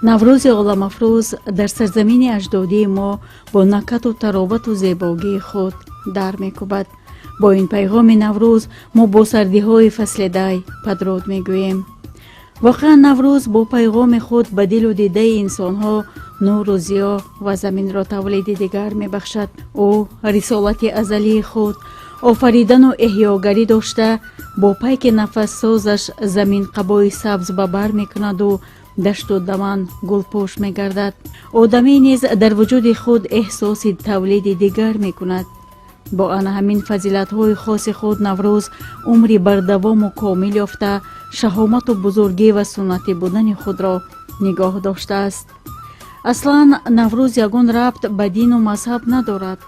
Наврӯзи оламафрӯз дар сарзамини аҷдодии мо бо накату таровату зебогии худ дар мекӯбад. Бо ин пайғоми Наврӯз мо бо сардиҳои фасли дай падрод мегӯем. Воқеан, Наврӯз бо пайғоми худ ба дилу дидаи инсонҳо нуру зиё ва заминро тавлиди дигар мебахшад. Ӯ рисолати азалии худ, офаридану эҳёгарӣ дошта, бо пайки нафассозаш замин қабои сабз ба бар мекунаду дашту даман гулпӯш мегардад. Одамӣ низ дар вуҷуди худ эҳсоси тавлиди дигар мекунад. Бо ана ҳамин фазилатҳои хоси худ Наврӯз умри бардавому комил ёфта, шаҳомату бузургӣ ва суннатӣ будани худро нигоҳ доштааст. Аслан, Наврӯз ягон рабт ба дину мазҳаб надорад.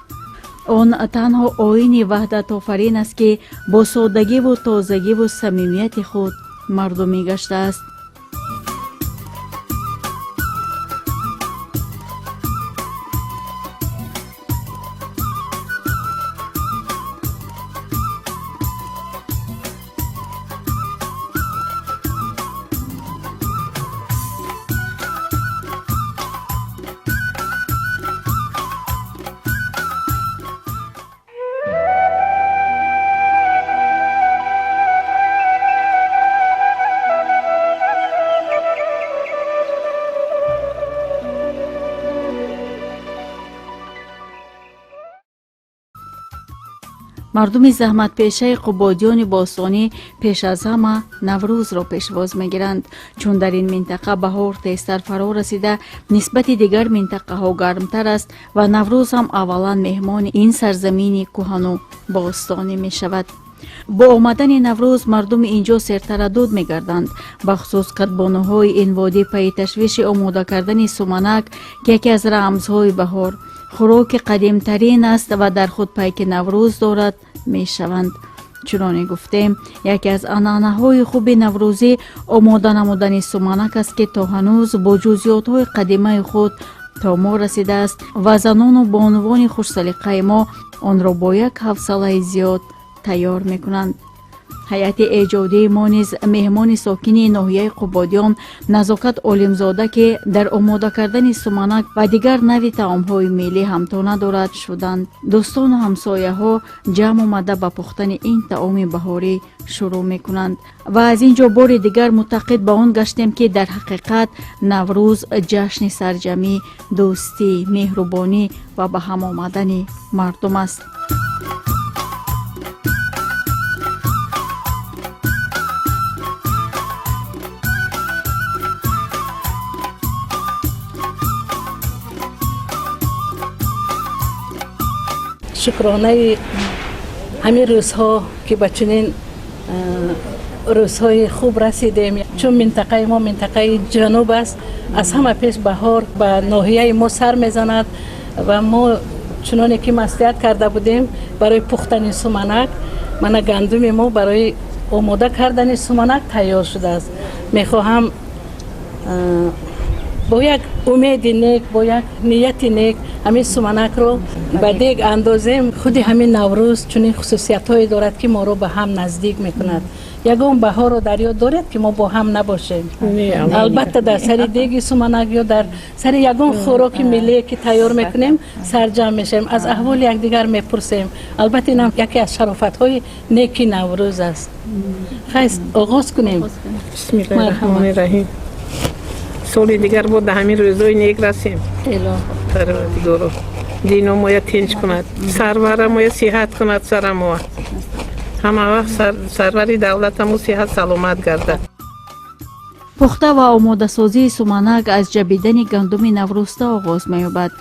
Он танҳо оини ваҳдатофарин аст, ки бо соддагиву тозагиву самимияти худ мардумӣ гаштааст. Мардуми заҳматпешаи Қубодиёни бостонӣ пеш аз ҳама Наврӯзро пешвоз мегиранд, чун дар ин минтақа баҳор тезтар фаро расида, нисбати дигар минтақаҳо гармтар аст ва Наврӯз ҳам аввалан меҳмони ин сарзамини кӯҳану бостонӣ мешавад. Бо омадани Наврӯз мардуми ин ҷо сертараддуд мегарданд. Бахусус кадбонуҳои ин водӣ пайи ташвиши омода кардани суманак, ки яке аз рамзҳои баҳор, хӯроки қадимтарин аст ва дар худ пайки Наврӯз дорад, мешаванд. Чуноне гуфтем, яке аз анъанаҳои хуби наврӯзӣ омода намудани суманак аст, ки то ҳанӯз бо ҷузъиётҳои қадимаи худ то мо расидааст ва занону бонувони хушсалиқаи мо онро бо як ҳавсалаи зиёд тайёр мекунанд. Ҳайати эҷодии мо низ меҳмони сокини ноҳияи Қубодиён Назокат Олимзода, ки дар омода кардани суманак ва дигар нави таомҳои миллӣ ҳамто надорад, шуданд. Дӯстону ҳамсояҳо ҷамъ омада, ба пухтани ин таоми баҳорӣ шурӯъ мекунанд ва аз ин ҷо бори дигар мутақид ба он гаштем, ки дар ҳақиқат Наврӯз ҷашни сарҷамӣ, дӯстӣ, меҳрубонӣ ва ба ҳам омадани мардум аст. Шукронаи ҳамин рӯзҳо, ки ба чунин рӯзҳои хуб расидем. Чун минтақаи мо минтақаи ҷануб аст, аз ҳама пеш баҳор ба ноҳияи мо сар мезанад ва мо чуноне ки маслиҳат карда будем барои пухтани суманак, мана гандуми мо барои омода кардани суманак тайёр шудааст. Мехоҳам бо як умеди нек, бо як нияти нек ҳамин суманакро ба дег андозем. Худи ҳамин Наврӯз чунин хусусиятҳое дорад, ки моро ба ҳам наздик мекунад. Ягон баҳорро дар ёд доред, ки мо бо ҳам набошем? Албатта, дар сари деги суманак ё дар сари ягон хӯроки миллие, ки тайёр мекунем, сарҷамъ мешавем, аз аҳволи якдигар мепурсем. Албатта, инам яке аз шарофатҳои неки Наврӯз аст. Хайр, оғоз кунем. Бисмиллаҳи раҳмони раҳим. Соли дигар бо да ҳамин рӯзои нек расем. Парвардигоро, диномоя тинч кунад, сарварамоя сиҳат кунад, сарамоа ҳама вақт сарвари давлатамо сиҳат саломат гардад. Пухта ва омодасозии суманак аз ҷабидани гандуми наврӯста оғоз меёбад.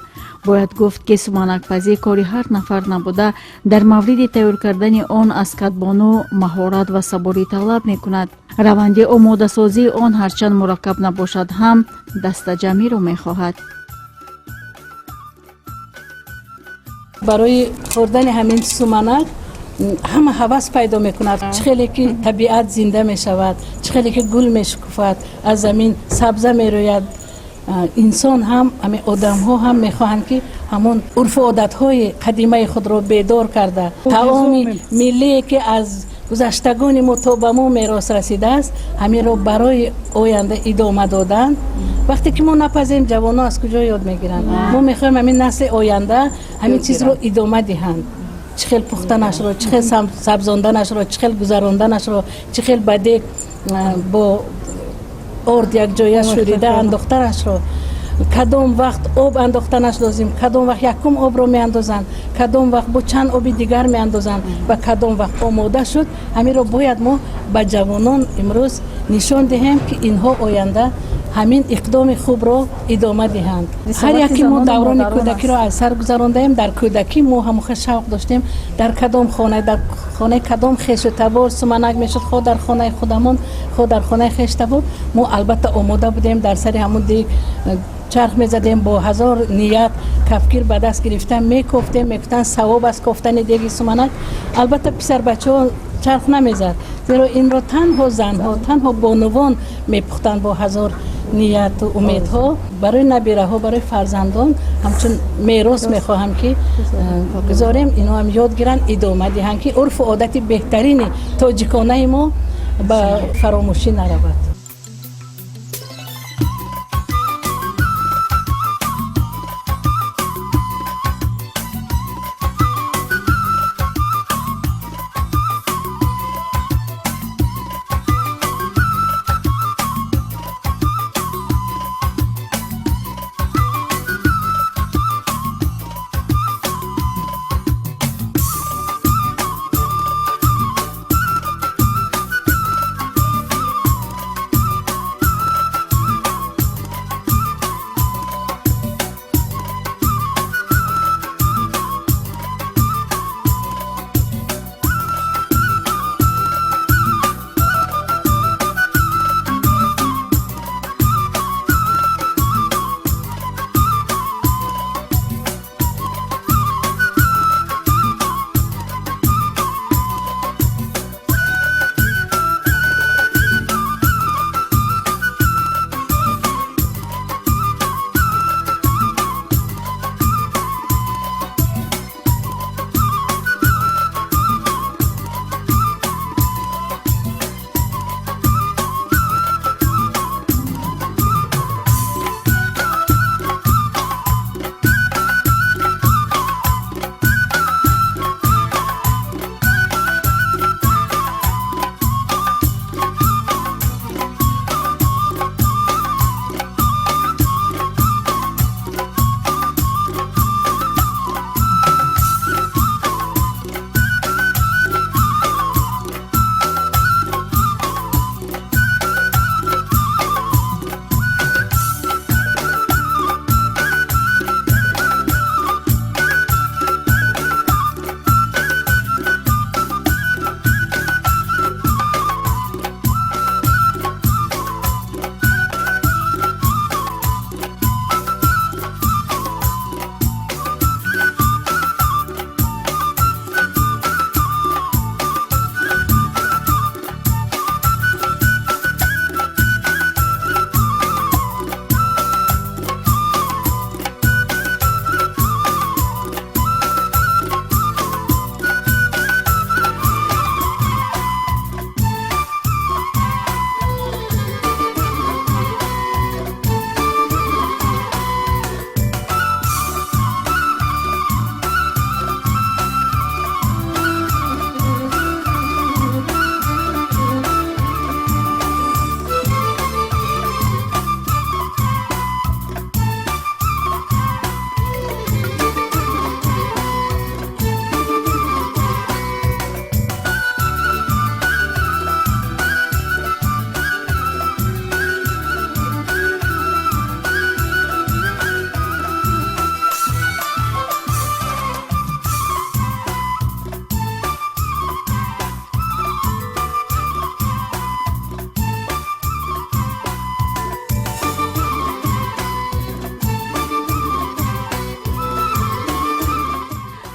Бояд гуфт, ки суманакпазӣ кори ҳар нафар набуда, дар мавриди тайёр кардани он аз кадбону маҳорат ва сабурӣ талаб мекунад. Раванди омодасозии он ҳарчанд мураккаб набошад ҳам, дастаҷамъиро мехоҳад. Барои хӯрдани ҳамин суманак ҳама ҳавас пайдо мекунад. Чӣ хеле ки табиат зинда мешавад, чӣ хеле ки гул мешукуфад, аз замин сабза мерӯяд, инсон ҳам, ҳамин одамҳо ҳам мехоҳанд, ки ҳамон урфу одатҳои қадимаи худро бедор карда, таоми миллие, ки аз Гузаштагони мо то ба мо мерос расидааст, ҳаминро барои оянда идома додан. Вақте ки мо напазем, ҷавонҳо аз куҷо ёд мегиранд? Мо мехоҳем ҳамин насли оянда ҳамин чизро идома диҳанд, чӣ хел пухтанашро, чӣ хел сабзонданашро, чӣ хел гузаронданашро, чӣ хел ба дег бо орд якҷоя шӯрида андохтанашро, кадом вақт об андохтанаш лозим, кадом вақт якум обро меандозанд, кадом вақт бо чанд оби дигар меандозанд ва кадом вақт омода шуд. Ҳаминро бояд мо ба ҷавонон имрӯз нишон диҳем, ки инҳо оянда ҳамин иқдоми хубро идома диҳанд. Ҳар яке мо даврони кӯдакиро аз сар гузарондаем. Дар кӯдакӣ мо ҳамоха шавқ доштем, дар кадом хона, дар хонаи кадом хешу табор суманак мешуд, хо дар хонаи худамон, хо дар хонаи хештабор, мо албатта омода будем, дар сари ҳамун дег чарх мезадем, бо ҳазор ният кафгир ба даст гирифта мекофтем. Мегуфтанд, савоб аст кофтани деги суманак. Албатта, писарбачаҳо чарх намезад, зеро инро танҳо занҳо, танҳо бонувон мепухтанд бо ҳазор нияту умедҳо. Барои набираҳо, барои фарзандон ҳамчун мерос мехоҳам, ки гузорем, инҳо ҳам ёд гиранд, идома диҳанд, ки урфу одати беҳтарини тоҷиконаи мо ба фаромӯшӣ наравад.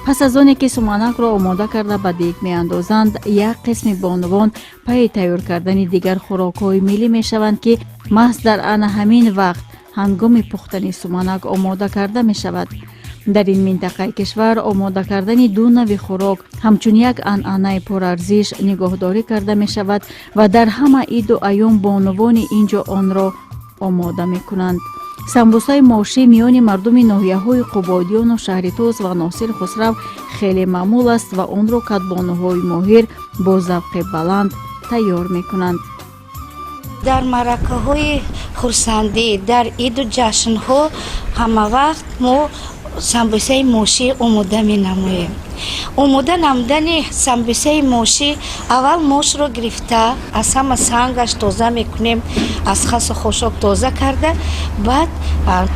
Пас аз оне ки суманакро омода карда ба дег меандозанд, як қисми бонувон пайи тайёр кардани дигар хӯрокҳои миллӣ мешаванд, ки маҳз дар ана ҳамин вақт, ҳангоми пухтани суманак, омода карда мешавад. Дар ин минтақаи кишвар омода кардани ду нави хӯрок ҳамчун як анъанаи пурарзиш нигоҳдорӣ карда мешавад ва дар ҳама иду айём бонувони ин ҷо онро омода мекунанд. Самбусаи мошӣ миёни мардуми ноҳияҳои Қубодиёну шаҳри Тӯс ва Носир Хусрав хеле маъмул аст ва онро кадбонуҳои моҳир бо завқи баланд тайёр мекунанд. Дар маъракаҳои хурсандӣ, дар иду ҷашнҳо ҳамавақт мо самбусаи мошӣ омода менамоем. Омода намудани самбусаи мошӣ: аввал мошро гирифта, аз ҳама сангаш тоза мекунем, аз хасу хошок тоза карда, баъд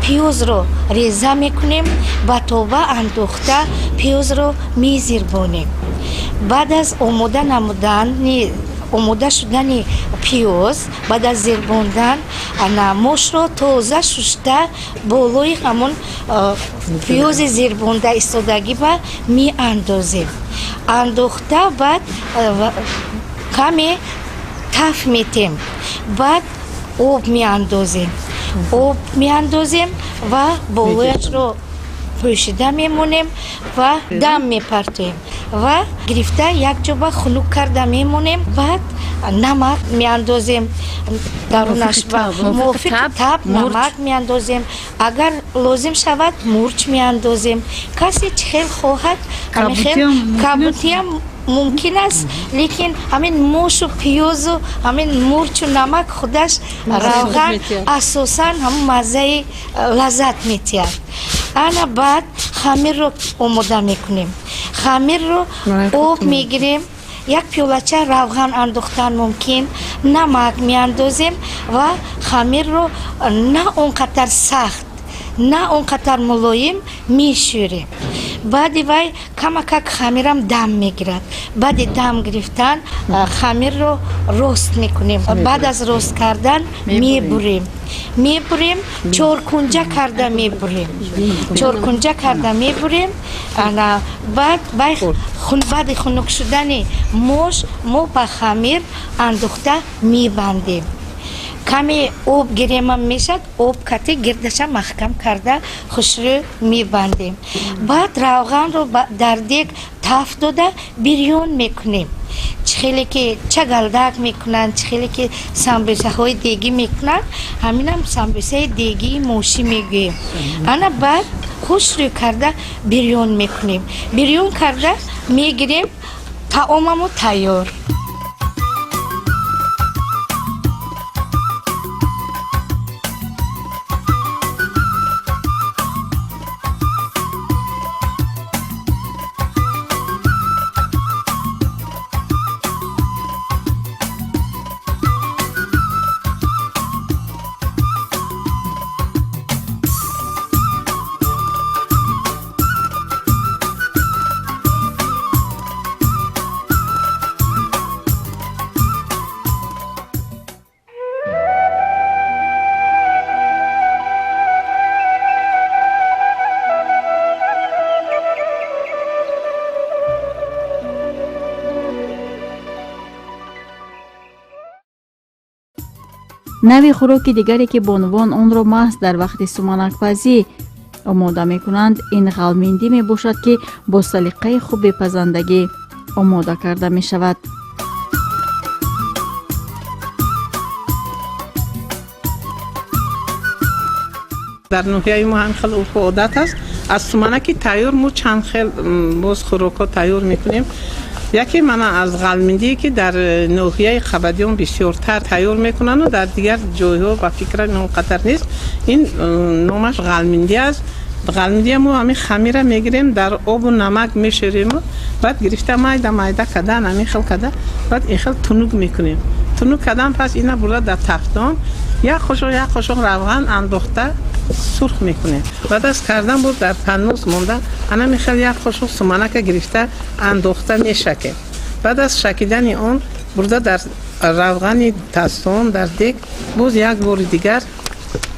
пиёзро реза мекунем, ба тоба андохта пиёзро мезирбонем. Баъд аз омода намудани, омода шудани пиёз, баъд аз зирбондан, ана мошро тоза шушта, болои ҳамон пиёзи зирбонда истодагӣ ба меандозем. Андохта, баъд каме таф метем, баъд об меандозем, об меандозем ва болояшро пӯшида мемонем ва дам мепартоем ва гирифта якҷоба хунук карда мемонем. Баъд намак меандозем дарунаш, мувофиқи таб намак меандозем, агар лозим шавад, мурч меандозем, касе чӣ хел хоҳад. Кабутиам мумкин аст, лекин ҳамин мошу пиёзу ҳамин мурчу намак, худаш равған, асосан ҳамун маззаи лаззат метиҳад. Ана баъд хамирро омода мекунем. Хамирро об мегирем, як пиёлача равған андохтан мумкин, намак меандозем ва хамирро на он қадар сахт, на он қадар мулоим мешӯрем. Баъди вай камакак хамирам дам мегирад. Баъди дам гирифтан хамирро рост мекунем. Баъд аз рост кардан мебурем, мебурем, чоркунҷа карда мебурем, чоркунҷа карда мебурем. Ана баъд баъди хунук шудани мош мо ба хамир андохта мебандем. Каме об гиремам мешад, об кати гирдаша маҳкам карда хушрӯ мебандем. Баъд равғанро дар дег таф дода бирён мекунем. Чӣ хеле ки чагалдак мекунанд, чӣ хеле ки самбусаҳои дегӣ мекунанд, ҳаминам самбусаи дегии мошӣ мегӯем. Ана баъд хушрӯ карда бирён мекунем, бирён карда мегирем, таомамо тайёр. Нави хӯроки дигаре, ки бонувон онро маҳз дар вақти суманакпазӣ омода мекунанд, ин ғалминдӣ мебошад, ки бо салиқаи хуби пазандагӣ омода карда мешавад. Дар ноҳияи мо ҳамин хел урфу одат аст. Аз суманаки тайёр мо чанд хел боз хӯрокҳо тайёр мекунем. Яке мана аз ғалминдие, ки дар ноҳияи Қабадиён бисёртар тайёр мекунанду дар дигар ҷойҳо ба фикрам он қадар нест. Ин номаш ғалминдӣ аст. Ғалминдия мо ҳамин хамира мегирем, дар обу намак мешӯрему баъд гирифта майда майда кардан, ҳамин хел карда, баъд ин хел тунук мекунем. Тунук кардан пас ина бурда дар тафтон як қошуқ, як қошуқ равған андохта сурх мекунем. Баъд аз кардан боз дар паннос монда ана михел як қошуқ суманака гирифта андохта мешакем. Баъд аз шакидани он бурда дар равғани тастон дар дег боз як бори дигар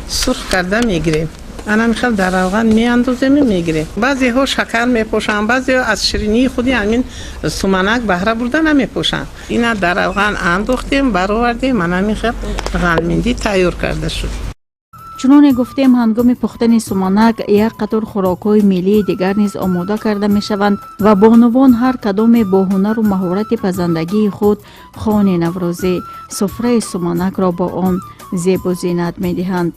сурх карда мегирем. Ана михел дар равған меандозему мегирем. Баъзеҳо шакар мепошанд, баъзеҳо аз ширинии худи ҳамин суманак баҳра бурда намепошанд. Ина дар равған андохтем, баровардем, ана михел ғалминдӣ тайёр карда шуд. Чуноне гуфтем, ҳангоми пухтани суманак як қатор хӯрокҳои миллии дигар низ омода карда мешаванд ва бонувон ҳар кадоме бо ҳунару маҳорати пазандагии худ хони наврӯзӣ, суфраи суманакро бо он зебу зинат медиҳанд.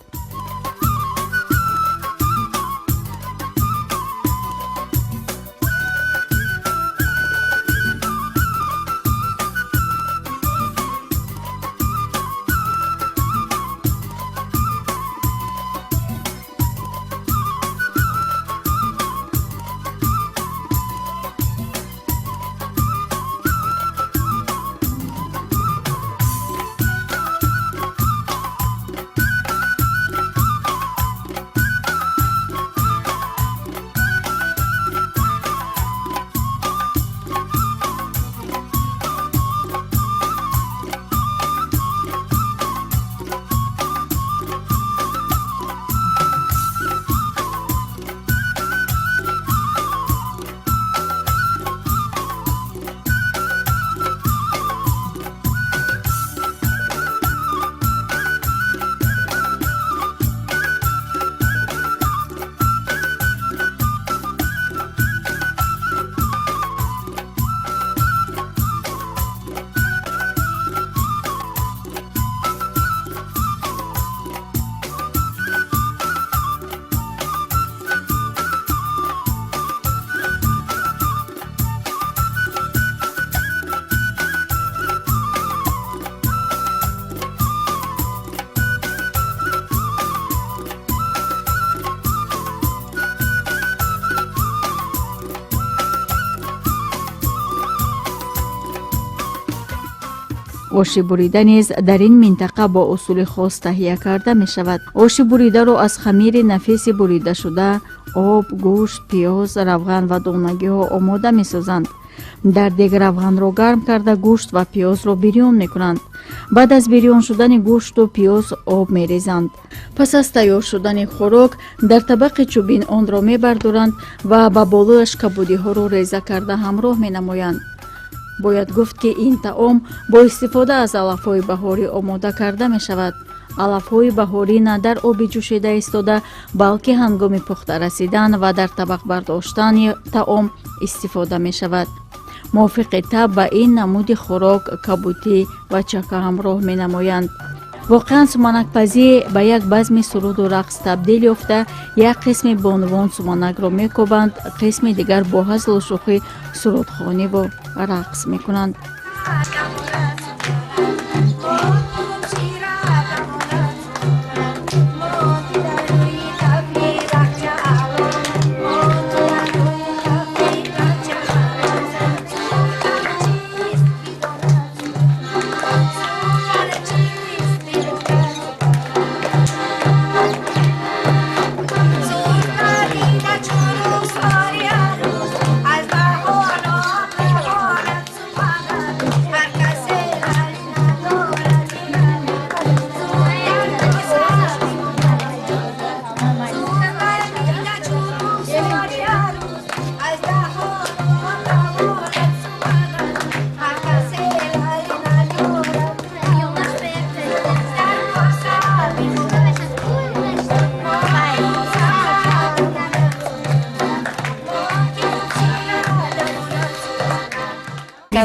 Оши бурида низ дар ин минтақа бо усули хос таҳия карда мешавад. Оши буридаро аз хамири нафиси буридашуда, об, гӯшт, пиёз, равған ва донагиҳо омода месозанд. Дар дег равғанро гарм карда, гӯшт ва пиёзро бирён мекунанд. Баъд аз бирён шудани гӯшту пиёз об мерезанд. Пас аз тайёр шудани хӯрок дар табақи чӯбин онро мебардоранд ва ба болояш кабудиҳоро реза карда ҳамроҳ менамоянд. Бояд гуфт, ки ин таом бо истифода аз алафҳои баҳорӣ омода карда мешавад. Алафҳои баҳорӣ на дар оби ҷӯшида истода, балки ҳангоми пухта расидан ва дар табақ бардоштани таом истифода мешавад. Мувофиқи таб ба ин намуди хӯрок кабутӣ ва чака ҳамроҳ менамоянд. Воқеан, суманакпазӣ ба як базми суруду рақс табдил ёфта, як қисми бонувон суманакро мекӯбанд, қисми дигар бо ҳазлу шӯхӣ сурудхониву рақс мекунанд.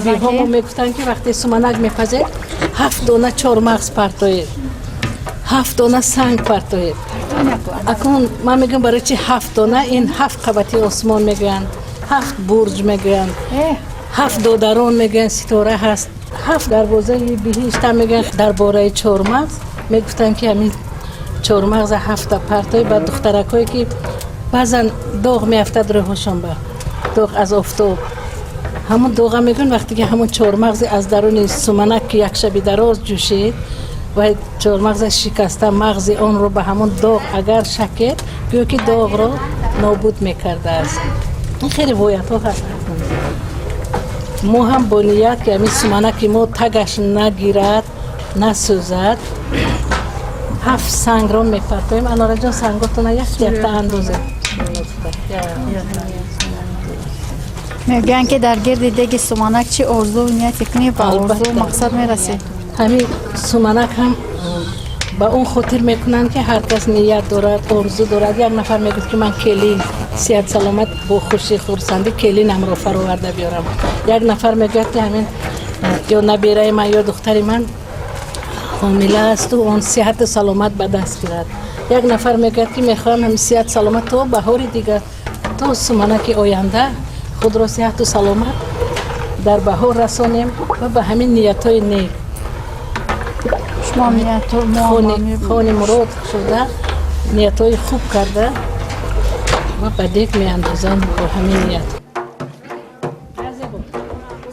Бибиҳо мо мегуфтанд, ки вақте суманак мепазед, ҳафт дона чормағз партоед, ҳафт дона санг партоед. Акнун ман мегӯям, барои чи ҳафт дона? Ин ҳафт қабати осмон мегӯянд, ҳафт бурҷ мегӯянд, ҳафт додарон мегӯянд, ситора ҳаст, ҳафт дарвозаи биҳишта мегӯянд. Дар бораи чормағз мегуфтанд, ки ҳамин чормағза ҳафта партоед. Ба духтаракҳое, ки баъзан доғ меафтад рӯҳошон, ба доғ аз офтоб, ҳамун доға мегӯянд, вақте ки ҳамун чормағзи аз даруни суманак, ки як шаби дароз ҷӯшид ва чормағза шикаста, мағзи онро ба ҳамун доғ агар шакед, гӯё ки доғро нобуд мекардааст. Ин хеле ривоятҳо ҳаст. Мо ҳам бо ният, ки ҳамин суманаки мо тагаш нагирад, насӯзад, ҳафт сангро мепартоем. Анораҷон, санготона якта якта андозед. Мегӯянд, ки дар гирди деги суманак чӣ орзуву нияте кунӣ, ба орзуву мақсад мерасӣ. Ҳамин суманак ҳам Ба он хотир мекунанд, ки ҳар кас ният дорад, орзу дорад. Як нафар мегӯфт, ки ман келин сиҳат саломат бо хушӣ хурсандӣ келинамро фароварда биёрам. Як нафар мегӯяд, ки ҳамин ё набераи ман ё духтари ман ҳомила асту он сиҳату саломат ба даст гирад. Як нафар мегӯяд, ки мехоҳам ҳамин сиҳат саломат то баҳори дигар, то суманаки оянда худро сиҳату саломат дар баҳор расонем ва ба ҳамин ниятҳои нек хони мурод шуда, ниятҳои хуб карда ва ба дег меандозанд бо ҳамин ният.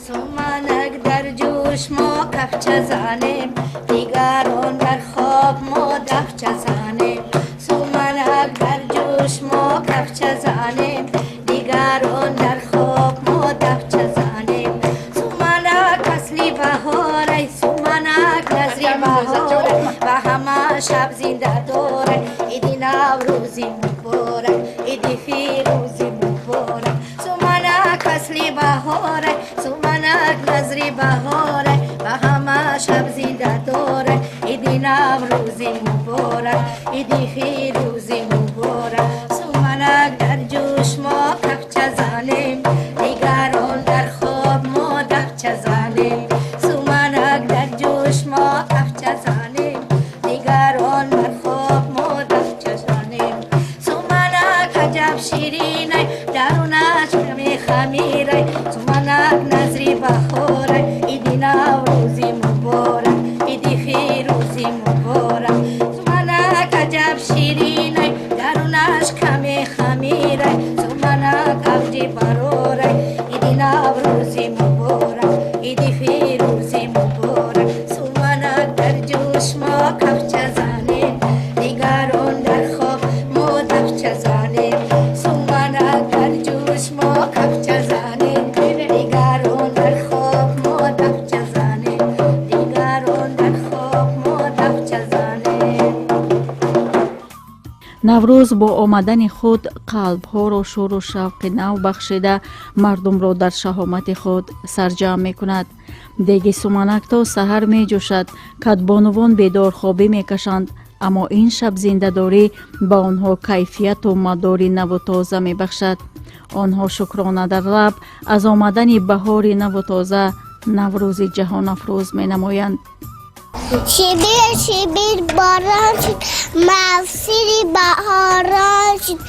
Суманак дар ҷӯш, мо кафча занем, дигарон дар хоб, мо дафча занем. Суманак дар ҷӯш, мо кафча занем, дигарон дар хоб, мо дафча занем. Суманак фасли баҳорай, суманак назри баҳорай, ва ҳама шаб зинда дорай. Иди Наврӯзи муборак, иди фирӯзи муборак. Суманак фасли баҳорай, суманак назри баҳорай, ва ҳама шаб зинда дорай. Иди Наврӯзи муборак, иди фирӯзи муборак. Суманак дар ҷӯш, мо кафча занем, дигарон дар хоб, мо дафча занем. Суманак дар ҷӯш, мо кафча занем, дигарон дар хоб, мо дафча занем. Суманак аҷаб ширинай, дарунаш каме хамирай, суманак назри баҳорай. Иди Наврӯзи муборак, иди фирӯзи муборак. Суманак аҷаб ширинай, дарунаш каме хамирай, суманак авҷи барорай. Иди Наврӯзи муборак, иди фирӯзи муборак. Суманак дар ҷӯш, мо кафча занем, дигарон дар хоб, мо дафча занем. Суманак дар ҷӯш, мо кафча занем, дигарон дар хоб, мо дафча занем. Дигарон дар хоб, мо дафча занем. Наврӯз бо омадани худ қалбҳоро шӯру шавқи нав бахшида, мардумро дар шаҳомати худ сарҷамъ мекунад. Деги суманак то саҳар меҷӯшад, кадбонувон бедорхобӣ мекашанд, аммо ин шабзиндадорӣ ба онҳо кайфияту мадори наву тоза мебахшад. Онҳо шукрона дар лаб аз омадани баҳори наву тоза, Наврӯзи ҷаҳонафрӯз менамоянд. Шибир шибир борон шуд, мавсими баҳорон шуд,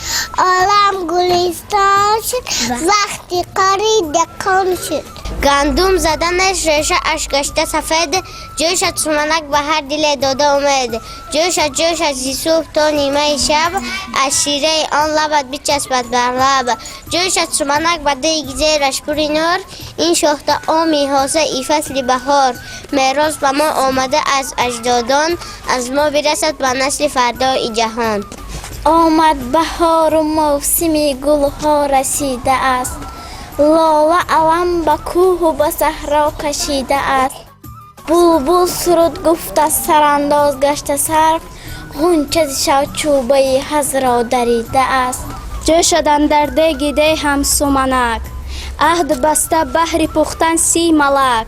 олам гулистон шуд, вақти кори деҳқон шуд. Гандум заданаш, решааш гашта сафед, ҷӯшад суманак, ба ҳар диле дода умед. Ҷӯшад, ҷӯшад зи субҳ то нимаи шаб, аз шираи он лабат бичаспад бар лаб. Ҷӯшад суманак ба дег, зераш пури нур, ин шоҳтаоми хосаи фасли баҳор. Мерос ба мо омада аз аҷдодон, аз мо бирасад ба насли фардои ҷаҳон. Омад баҳору мавсими гулҳо расидааст, лола алам ба кӯҳу ба саҳро кашидааст. Булбул суруд гуфта, сарандоз гашта сарв, ғунча зи шавчӯбаи ҳазро даридааст. Ҷӯшад андар деги деҳам суманак, аҳд баста баҳри пухтан 30 малак.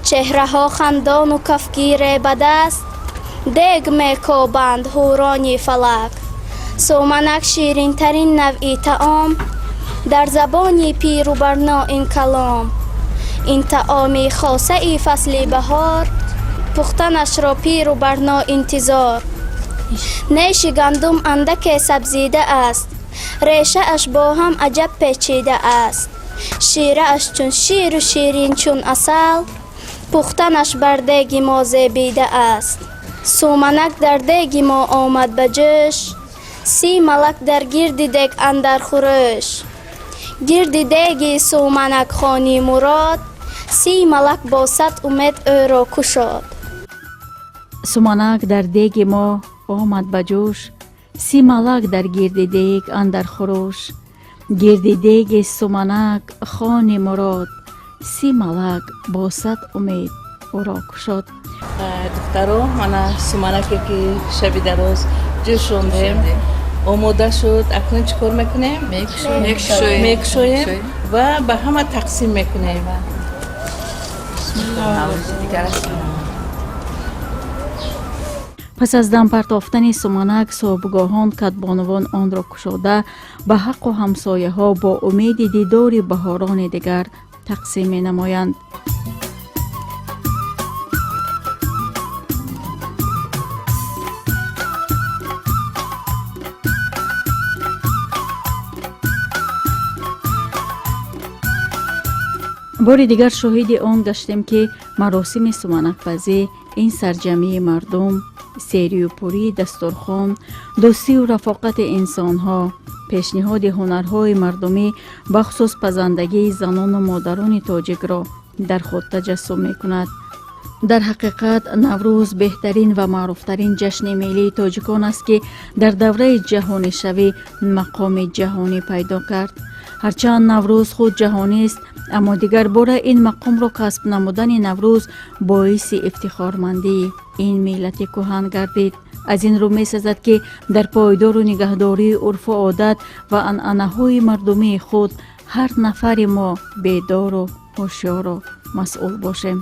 Чеҳраҳо хандону кафгире ба даст, дег мекобанд ҳурони фалак. Суманак ширинтарин навъи таом, дар забони пиру барно ин калом. Ин таоми хосаи фасли баҳор, пухтанашро пиру барно интизор. Неши гандум андаке сабзида аст, решааш бо ҳам аҷаб печида аст. Ширааш чун ширу ширин чун асал, пухтанаш бар деги мо зебида аст. Суманак дар деги мо омад ба ҷӯш, 30 малак дар гирди дег андар хурӯш. Гирди деги суманак хони мурод, 30 малак бо сад умед ӯро кушод. Суманак дар деги мо омад ба ҷӯш, 30 малак дар гирди дег андар хурӯш. Гирди деги суманак хони мурод, 30 малак бо сад умед ӯро кушод. Духтаро, мана суманаке, ки шаби дароз ҷӯшондем, омода шуд. Акнун чӣ кор мекунем? Мекушоем ва ба ҳама тақсим мекунем. Пас аз дам партофтани суманак, субҳгоҳон кадбонувон онро кушода, ба ҳаққу ҳамсояҳо бо умеди дидори баҳорони дигар тақсим менамоянд. Бори дигар шоҳиди он гаштем, ки маросими суманакпазӣ ин сарҷамъии мардум, серию пурии дастурхон, дӯстию рафоқати инсонҳо, пешниҳоди ҳунарҳои мардумӣ, бахусус пазандагии занону модарони тоҷикро дар худ таҷассум мекунад. Дар ҳақиқат, Наврӯз беҳтарин ва маъруфтарин ҷашни миллии тоҷикон аст, ки дар давраи ҷаҳонишавӣ мақоми ҷаҳонӣ пайдо кард. Ҳарчанд Наврӯз худ ҷаҳонист, аммо дигарбора ин мақомро касб намудани Наврӯз боиси ифтихормандии ин миллати кӯҳан гардид. Аз ин рӯ месазад, ки дар пойдору нигаҳдории урфу одат ва анъанаҳои мардумии худ ҳар нафари мо бедору ҳушёру масъул бошем.